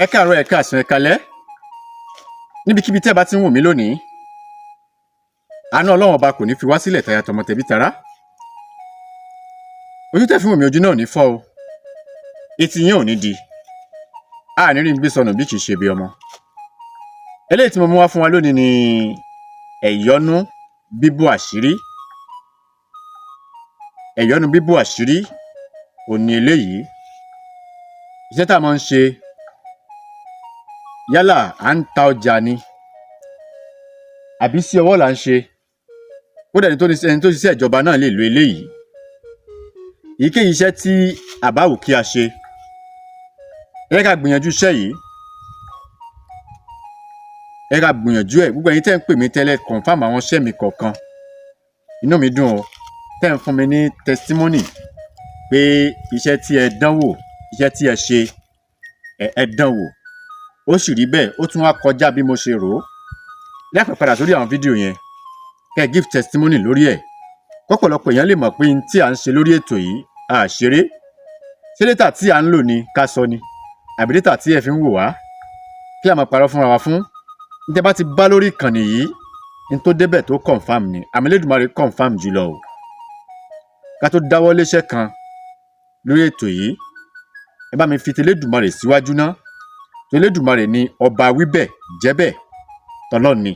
Ẹ káàárọ̀, ẹ káàsán, ẹ káalẹ́, níbikíbi tí ẹ bá ti ń wò mí lónìí. Àánú Ọlọ́run Ọba kò ní fi wá sílẹ̀ tayà, tọmọ, tẹbí tará. Ojú tẹ́ fi wò mí, ojú náà ò ní fọ́ o, etí yín ò ní di. A ní rí gbé sọnù bí kì í ṣe bí ọmọ. Eléyìí tí mo mú wá fún wa lónìí ni ẹ̀yọ́nú bíbò àṣírí. Ẹ̀yọ́nú bíbò àṣírí òun ni eléyìí. Iṣẹ́ tá a máa ń ṣe, yálà à ń ta ọjà ni àbí sí ọwọ́ là ń ṣe, kódà ẹni tó ní, ẹni tó ṣiṣẹ́ ìjọba náà lè lo eléyìí. Èyíkéyìí iṣẹ́ tí a bá wù kí a ṣe, ẹ jẹ́ ká gbìyànjú iṣẹ́ yìí, ẹ jẹ́ ká gbìyànjú ẹ̀. Gbogbo ẹ̀yin tẹ́ ń pè mí tẹ́lẹ̀, confirm àwọn iṣẹ́ mi kọ̀ọ̀kan, inú mi dùn o, tẹ́ ń fún mi ní testimony pé iṣẹ́ tí ẹ dánwò, iṣẹ́ tí ẹ ṣe, ẹ dánwò, ó sì rí bẹ́ẹ̀, ó tún wá kọjá bí mo ṣe rò ó. Lẹ́ẹ̀kan, padà sórí àwọn fídíò yẹn, kẹ́ ẹ give testimony lórí ẹ̀, kọ́pọ̀lọpọ̀ èèyàn lè mọ̀ pé n tí à ń ṣe lórí ètò yìí, a ṣeré. Ṣé data tí à ń lò ní ká sọ ni, àbí data tí ẹ fi ń wò wá kí a máa parọ́ fúnra wa fún? Ní tẹ́ bá ti bá lórí ìkànnì yìí, n tó débẹ̀ tó confirm ni, àmì Elédùmarè confirm jùlọ o. Ká tó dáwọ́ léṣẹ́ kan lórí ètò yìí, ẹ bá mi fi tElédùmarè síwájú ná. TElédùmarè ni ọba wíbẹ̀ jẹ́bẹ̀, tọlọ́run ni.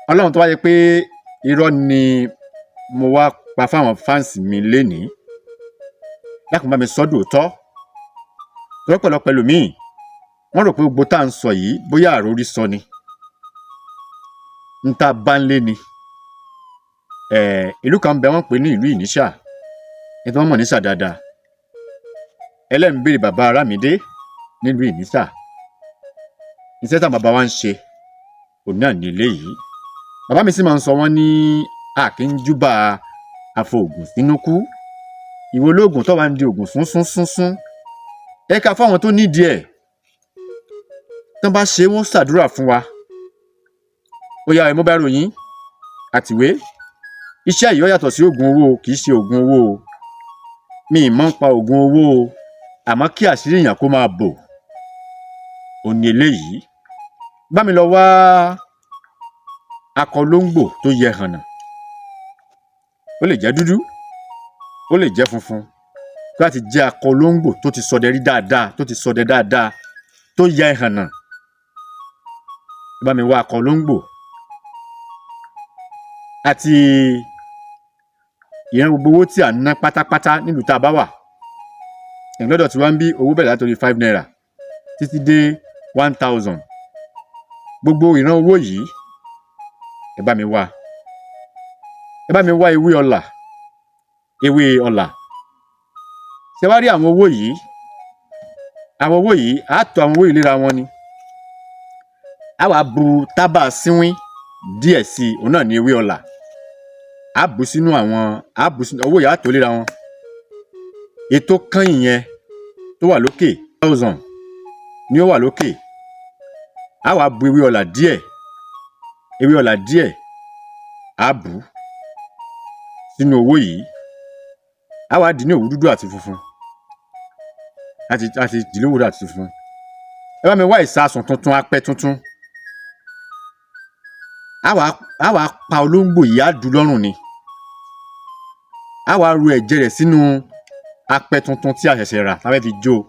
Ọlọ́run tó wá yẹ pé irọ́ ni mo wá pa fáwọn fans mi lénìí, dákun, bá mi sọ́ dòótọ́. Lọ́pọ̀lọpọ̀ ẹlòmíì, wọ́n rò pé gbogbo tá à ń sọ yìí, bóyá àròrí sọ ni, ń tá a bá ń lé ni. Ìlú kan bẹ, wọ́n pè ní ìlú Ìníṣà. Ẹni tí wọ́n mọ̀ níṣà dáadáa, ẹlẹ́rìí béèrè bàbá Arámidé nílùú Ìníṣà. Iṣẹ́ táwọn bàbá wa ń ṣe òun náà ní eléyìí. Bàbá mi sì máa ń sọ, wọ́n ní a kì í júbà àfọ̀ògùn sínú kú. Ìwọ olóògùn tó wà ń di ògùn sún sún sún sún, ẹ ká fáwọn tó nídìí ẹ̀, tán bá ṣe é, wọ́n ṣàdúrà fún wa. Ó yá, ẹ mú bírò yín àtìwé. Iṣẹ́ yìí, ó yàtọ̀ sí oògùn owó o, kì í ṣe oògùn owó o. Mi ì mọ̀ ń pa oògùn owó o, àmọ́ kí àṣírí èèyàn kó máa bò, òun ni eléyìí. Bá mi lọ wá akọ olóńgbò tó yẹ hànà. Ó lè jẹ́ dúdú, ó lè jẹ́ funfun, tó bá ti jẹ́ akọ olóńgbò tó ti ṣọdẹ rí dáadáa, tó ti ṣọdẹ dáadáa, tó yẹ hànà. Bá mi wá akọ olóńgbò àti ìran gbogbo owó tí à ń ná pátápátá nílùú tá a bá wà. Lọ́dọ̀ tí wá ń bí, owó bẹ̀rẹ̀ látòrí ₦5 títí dé 1,000. Gbogbo ìran owó yìí, ẹ bá mi wá. Ẹ bá mi wá ewé ọlà, ewé ọlà. Ṣé wá rí àwọn owó yìí? Àwọn owó yìí, á tò àwọn owó yìí léra wọn ni. Á wàá bu tábà sínwín díẹ̀ sí i, òun náà ní ewé ọlà. Á bù sínú àwọn, á bù sínú owó yìí, á tò léra wọn. Èyí tó kányìn yẹn tó wà lókè, thousand ni ó wà lókè. Á wàá bu ewé ọlà díẹ̀, ewé ọlà díẹ̀, á bù ú sínú owó yìí. Á wàá dì í ní òwú dúdú àti funfun, àti dì í lówùú dúdú àti funfun. Ẹ bá mi wá ìsasùn tuntun, apẹ tuntun. Á wàá pa olóńgbò yìí, á dù ú lọ́rùn ni. Á wàá ru ẹ̀jẹ̀ rẹ̀ sínú apẹ tuntun tí a ṣẹ̀ṣẹ̀ rà tá a fẹ́ fi jó o.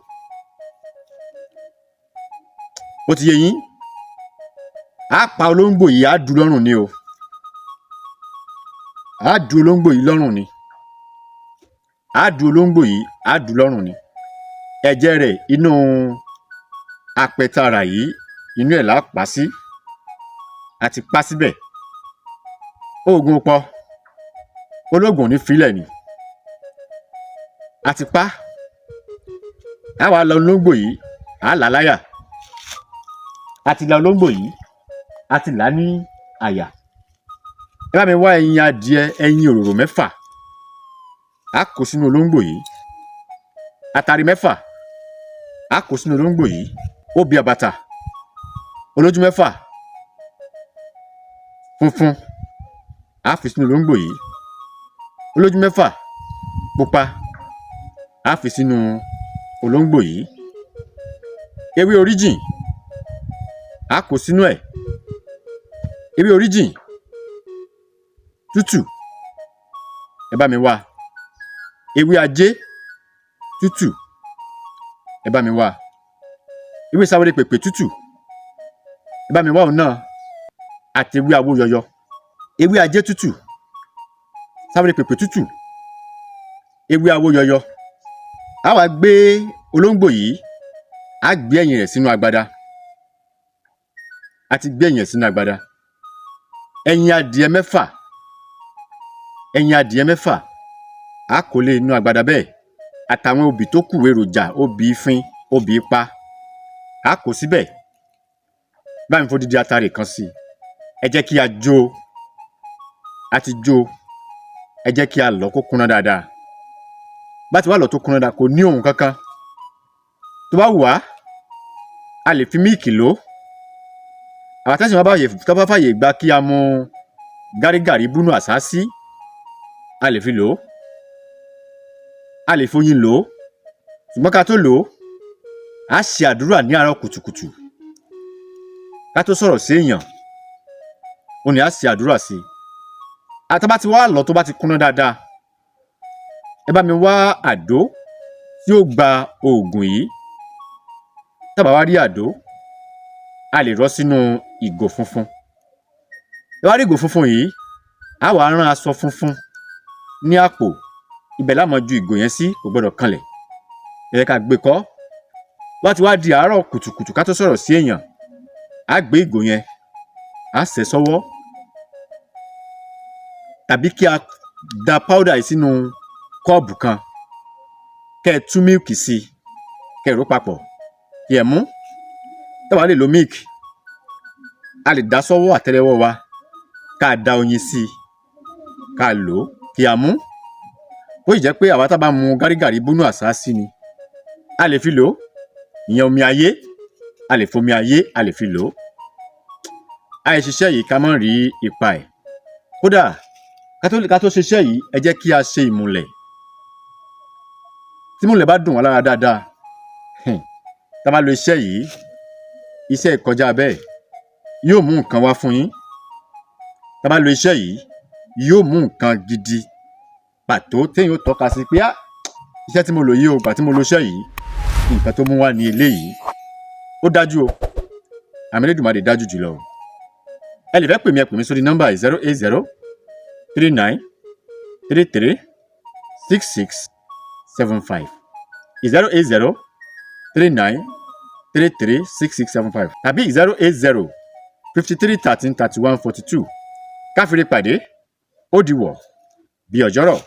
Ó ti yé yín? Á pa olóńgbò yìí, á dù ú lọ́rùn ni o. Á dù olóńgbò yìí lọ́rùn ni. Á dù olóńgbò yìí, á dù ú lọ́rùn ni. Ẹ̀jẹ̀ rẹ̀, inú apẹ tá a rà yìí, inú ẹ̀ là á pa á sí. A ti pa á síbẹ̀. Oògùn ò pọ̀, olóògùn ò ní filẹ̀ ni. A ti pa á. Á wá la olóńgbò yìí, á là á láyà. A ti la olóńgbò yìí, a ti là á ní àyà. Ẹ bá mi wá ẹyin adìẹ, ẹyin òròrò 6, á kó sínú olóńgbò yìí. Atare 6, á kó sínú olóńgbò yìí. Obì àbàtà olójú 6 funfun, á fi sínú olóńgbò yìí. Olójú 6 pupa, á fi sínú olóńgbò yìí. Ewé oríjìn á kó sínú ẹ̀. Ewé oríjìn tútù, ẹ bá mi wá. Ewé ajé tútù, ẹ bá mi wá. Ewé sáwéré pèpè tútù, ẹ bá mi wá òun náà, àti ewé awóyọyọ. Ewé ajé tútù, sáwéré pèpè tútù, ewé awóyọyọ. Á wá gbé olóńgbò yìí, á gbé ẹ̀yìn rẹ̀ sínú agbada. A ti gbé ẹ̀yìn ẹ̀ sínú agbada. Ẹyin adìẹ 6, ẹyin adìẹ 6, á kó lé inú agbada bẹ́ẹ̀, àtàwọn obì tó kù, èròjà obì ìfin, obì ipa, á kó síbẹ̀. Bá mi fódìdí atarè kan sí i. Ẹ jẹ́ kí a jó o. A ti jó o, ẹ jẹ́ kí a lọ̀ kó kúnná dáadáa. Bá ti wá lọ̀ tó kúnná dáadáa, kò ní ohùn kankan. Tó bá wù wá, a lè fi milk lò ó. Àwọn tẹ́sìn bá tó bá fàyè gba kí a mu gárígàrí búnú àsásí, a lè fi lò ó. A lè foyin lò ó, ṣùgbọ́n ká tó lò ó, á ṣe àdúrà ní àárọ̀ kùtùkùtù ká tó sọ̀rọ̀ sí èèyàn. Ó ní á ṣe àdúrà sí i. Àtá bá ti wá lọ̀, tó bá ti kúnná dáadáa, ẹ bá mi wá àdó tí ó gba oògùn yìí. Tá bá wá rí àdó, a lè rọ́ sínú ìgò funfun. Ẹ wá rí ìgò funfun yìí, á wàá rán aṣọ funfun ní àpò. Ibẹ̀ la máa ju ìgò yẹn sí, kò gbọdọ̀ kanlẹ̀. Ẹ jẹ́ ká gbé kọ́. Bá ti wá di àárọ̀ kùtùkùtù, ká tó sọ̀rọ̀ sí èèyàn, á gbé ìgò yẹn, á sẹ̀ sọ́wọ́, tàbí kí a da powder yìí sínú kọ́ọ̀bù kan, kẹ́ ẹ tú milk sí i, kẹ́ ẹ rò ó papọ̀, kí ẹ mú. Tá bá lè lo milk, a lè dà sọ́wọ́ àtẹ́lẹwọ́ wa, ká da oyin sí i, ká lò ó, kí a mú. Bó sì jẹ́ pé àwa tá bá mu gárígàrí búnú àsásí ni, a lè fi lò ó. Ìyẹn omi ayé, a lè fomi ayé, a lè fi lò ó. Àìṣiṣẹ́ yìí ká má rí ipa ẹ̀. Kódà ká tó ṣiṣẹ́ yìí, ẹ jẹ́ kí a ṣe ìmùlẹ̀. Tí ìmùlẹ̀ bá dùn wá lára dáadáa, tá bá lo iṣẹ́ yìí, iṣẹ́ ìkọjá bẹ́ẹ̀, yóò mú nǹkan wá fún yín. Tá bá lo iṣẹ́ yìí, yóò mú nǹkan gidi pàtó téèyàn ó tọ́ka sí pé, ah, iṣẹ́ tí mo lò yìí o, ìgbà tí mo lo iṣẹ́ yìí, nǹkan tó mú wá ní eléyìí. Ó dájú o, àmì Elédùmarè dájú jùlọ o. Ẹ lè fẹ́ pè mí, ẹ pè mí sórí nọ́mbà 08039336675, 08039336675, tàbí 08053133142. Káfíńrí pàdé, ó di wọ̀ bí ọjọ́rọ̀.